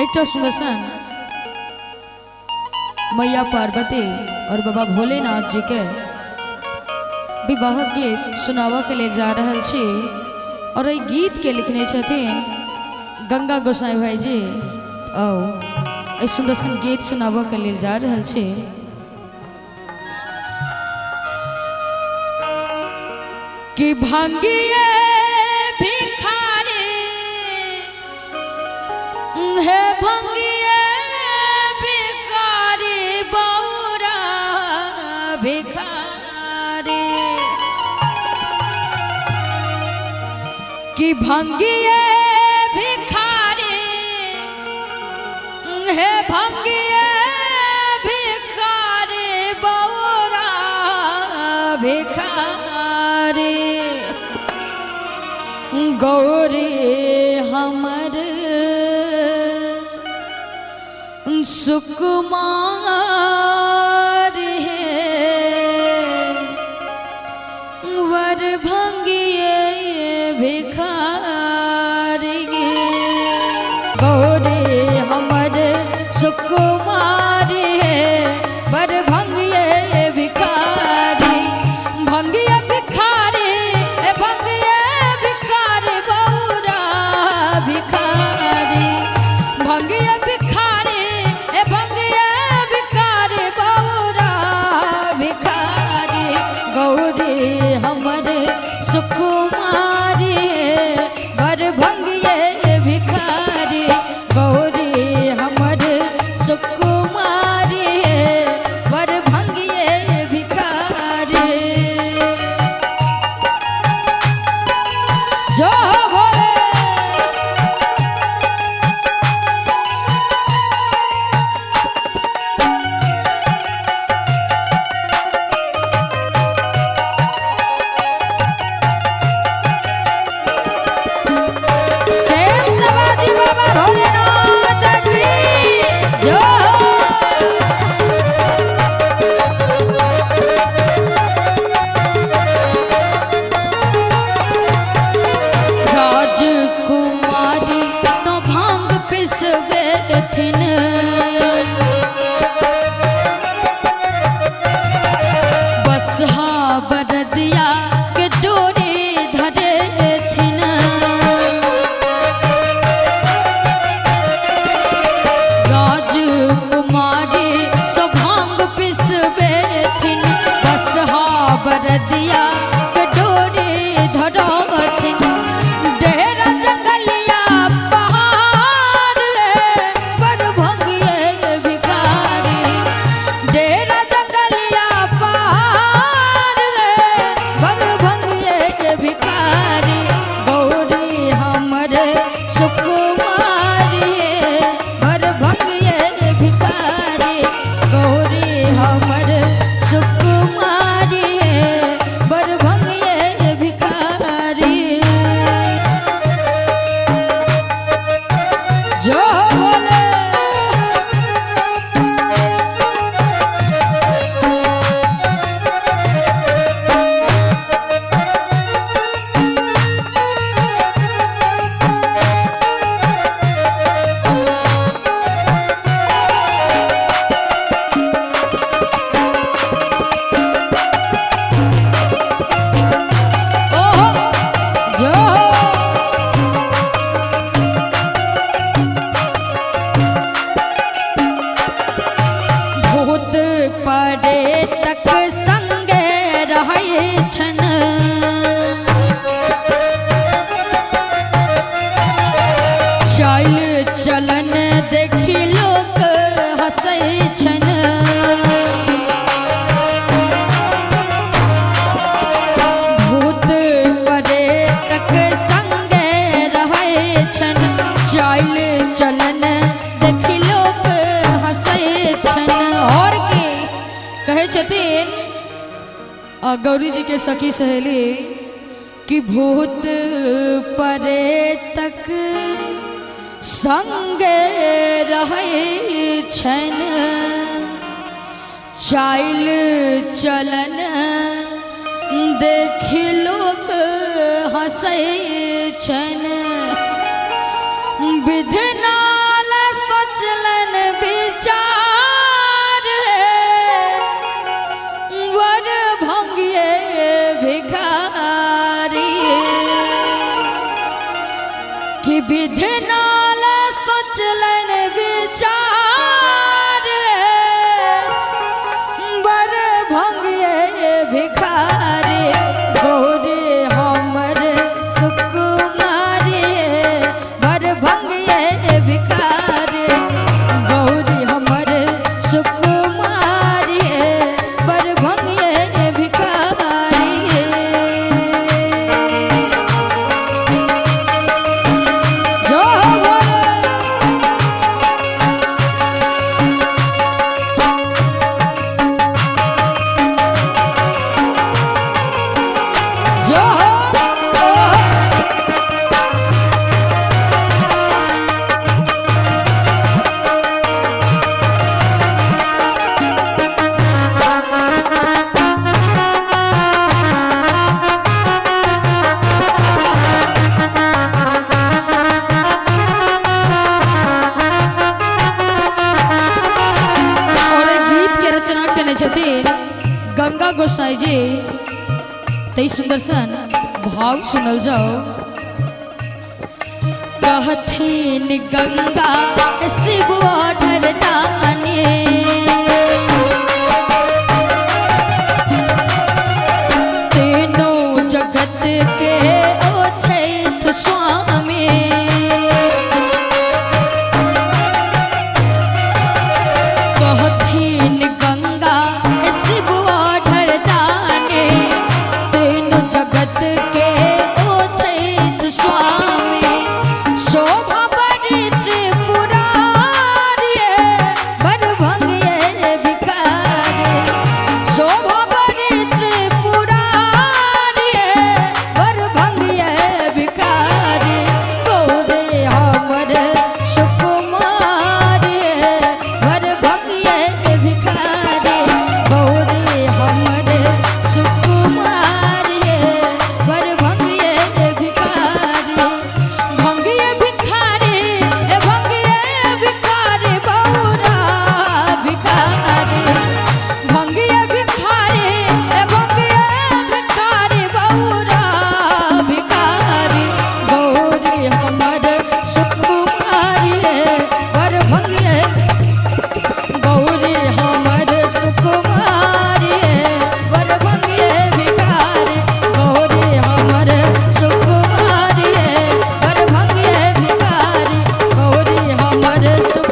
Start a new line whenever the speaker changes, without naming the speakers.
एकटा सुंदर सन मैया पार्वती और बाबा भोलेनाथ जी के विवाह गीत सुनाबऽ के लिए जा रहल छी और एहि गीत के लिखने छथिन गंगा गोसाई भाई जी। आओ एहि सुंदर सन गीत सुनाबऽ के लिए जा रहल छी। कि भंगिए भिखारी हे भंगिए भिखारी बौरा भिखारी, कि भंगिए भिखारी हे भंगिए भिखारी बौरा भिखारी, गौरी हमर सुकुमार हे वर भंगिए भिखारी, गौरी हमर सुकुमार हे वर भंगिए भिखारी, भंगिए भिखारी हे भंगिए भिखारी बौरा भिखारी, भंगिए भिखारी हे भंगिए भिखारी बौरा भिखारी, गौरी हमर सुकुमारी वर भंगिए भिखारी, गौरी हमर सुकुमारी वर भंगिए भिखारी। जो भोले प्रेम बाबा बाबा भोलेनाथ की जो। राजकुमारी सो भांग पिसवेथिन, बसहा बरदिया के डोरी धरेथिन, राजकुमारी सो भांग पिसवेथिन, बसहा बरदिया के डोरी धरथिन, डेरा जंगलिया पहाड़ रे पर भंगिए भिखारी, डेरा जंगलिया पहाड़ रे पर भंगिए भिखारी, गौरी हमर सुकुमारी बर भंगिए भिखारी, गौरी हमर सुकुमारी बर भंगिए भिखारी। जो बोले ओहो जो भूत परे तक संगे रहै छन, चल चलन देखी लोक हंसै छन, भूत परे तक संगे रहै छन, चल चलन देखी लोक हंसै छन। और के कहै छथिन गौरी जी के सखी सहेली कि भूत परे तक संगे रहै छन, चाल चलन देखी लोक हंसै छन, विधनाल लिखने छथिन गंगा गोसाई जी। तई सुंदर सन भाव सुनल जाओ। कहथिन गंगा शिव दाने, तीनों जगत के ओ छैथ स्वामी। कहथिन गंगा शिव दाने, तीनों जगत के ओ छैथ स्वामी। शोभा बड़ी त्रिपुरारी बर भंगिए भिखारी, शोभा बड़ी त्रिपुरारी बर भंगिए भिखारी। गौरे हमर सुकुमारी बर भंगिए भिखारी, गौरे हमर सुकुमारी बर भंगिए भिखारी। भंगिए भिखारी भंगिए भिखारी बौरा भिखारी, भंगिए भिखारी भंगिए भिखारी बौरा भिखारी। गौरी हमर सुकुमारी बर भंगिए, गौरी हमर सुकुमारी बर भंगिए भिखारी, गौरी हमर सुकुमारी बर भंगिए भिखारी, गौरी हमर सुकुमारी।